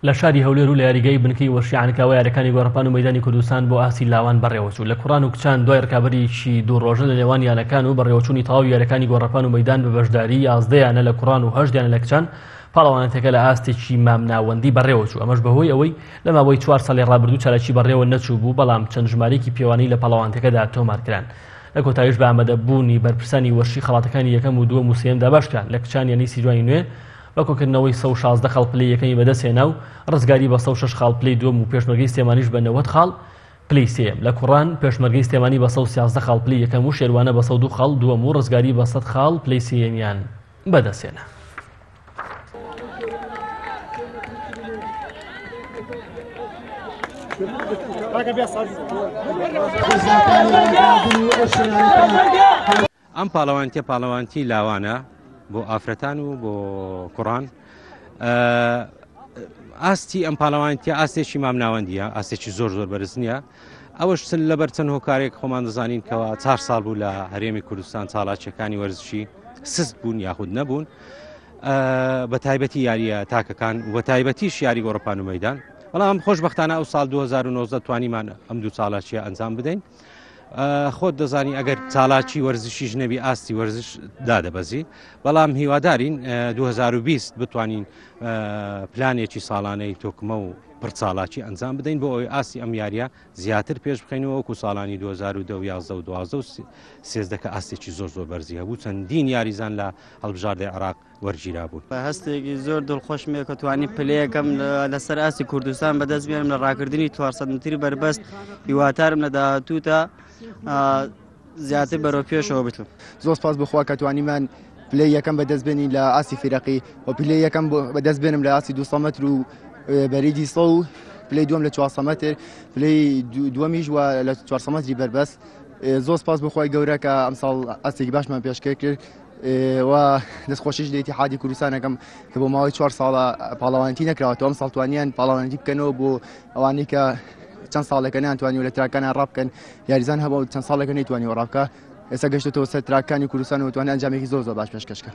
لە شاری هەولێر و لە یاریگای بنکەی وەرشی عەنکاوە یاریەکانی گۆڕەپان و مەیدانی کوردستان بۆ ئاستی لاوان بەڕێوەچوو. لە کوڕان و کچان دوای ڕکابەریی دوو ڕۆژە لە نێوان یانەکان و بەڕێوەچوونی تەواوی یاریەکانی گۆڕەپان و مەیدان بە بەشداری 11 یانە لە کوڕان و هەشت یانە لە کچان پاڵەوانێتیەکە لە ئاستێکی مامناوەندی بەڕێوەچوو ئەمەش بەهۆی ئەوەی لە ماوەی چوار ساڵی ڕابردوو چالاکی بەڕێوە نەچوو بوو بەڵام چەند ژمارەیەکی پێوانەیی لە پاڵەوانێتیەکەدا تۆمارکران. لە کۆتاییش بە ئامادەبوونی بەرپرسانی وەرشی خەڵاتەکانی یەکەم و دووەم و سێیەم دابەشکران لە کچان یانەی سیروانی نوێ بە کۆکردنەوەی 116 خاڵ پلەی یەکەمی بەدەستهێنا و ڕزگاری بە 106 خاڵ پلەی دووەم و پێشمەرگەی سلێمانیش بە 90 خاڵ پلەی سێیەم. لە کوڕان پێشمەرگەی سلێمانی بە 113 خاڵ پلەی یەکەم و شێروانە بە 102 خاڵ دووەم و ڕزگاری بە 100 خاڵ پلەی سێیەمیان بەدەستهێنا. ئەم پاڵەوانتیە پاڵەوانتی لاوانە بۆ ئافرەتان و بۆ کوڕان ئاستی ئەم پاڵەوانتیە ئاستێکی مامناوەندیە ئاستێکی زۆر زۆر بەرز نییە ئەوەش لەبەر چەند هۆکارێک خۆمان دەزانین کەەوە چار ساڵ بوو لە هەرێمی کوردستان چاڵاچیەکانی وەرزشی سست بوون یاخود نەبوون بە تایبەتی یاریە تاکەکان و تایبەتیش یاری گۆڕپان و مەدان بەڵام خۆشببختانە ئەو ساڵ 2009 توانیمان ئەم دوو چالاکیە ئەنجام بدەین خۆت دەزانی ئەگەر چالاکی وەرزشیش نەبی ئاستی وەرزش دادەبەزی بەڵام هیوادارین 2020 بتوانین پلانێکی ساڵانەی تۆکمە و پرچالاکی ئەنجام بدەین بۆ ئەوەی ئاستی ئەم یاریە زیاتر پێش بخەینەوە وەکو ساڵانی 2010 و 11 و 12 و 13 کە ئاستێکی زۆر زۆر بەرزی هەبوو چەندین یاریزان لە هەڵبژاردەی عراق وەرگیرابوون. بە هەستێکی زۆر دڵخۆشم کە توانی پلەیەکەم لەسەر ئاستی کوردستان بەدەست بێنم لە ڕاکردنی 400 متری بەربەست هیواتارم لە داهاتووتا زیاتر بەرەو پێشەوە بچم. زۆر سپاس بۆ خوا کە توانیمان پلەی یەکەم بەدەست بێنین لە ئاستی فیرەقی و پلەی یەکەم بەدەست بێنم لە ئاستی 200 مەتر و بەریدی سە و پلەی دووەم لە 400 مەتر پلەی دووەمیش و لە 400 مەتری بەربەست زۆر سپاس بۆ خوای گەورە کە ئەمساڵ ئاستێکی باشمان پێشکەش کرد و دەستخۆشیش لە ئیتیحادی کوردستان ئەکەم کە بۆ ماوەی چوار ساڵە پاڵەوانێتی نەکراوەتەوە ئەم ساڵ توانیان پاڵەوانێتی بکەنەوە بۆ ئەوانەی کە چەند ساڵێکە نانتوانی و لە تراکانە ڕابکەن یاریزان هەبوو چەند ساڵێکە نەیتوانی ڕابکە ئێستا گەشتەوە سەر تراکانی کوردستان و توانای ئەنجامێکی زۆر زۆر باش پێشکەش کە.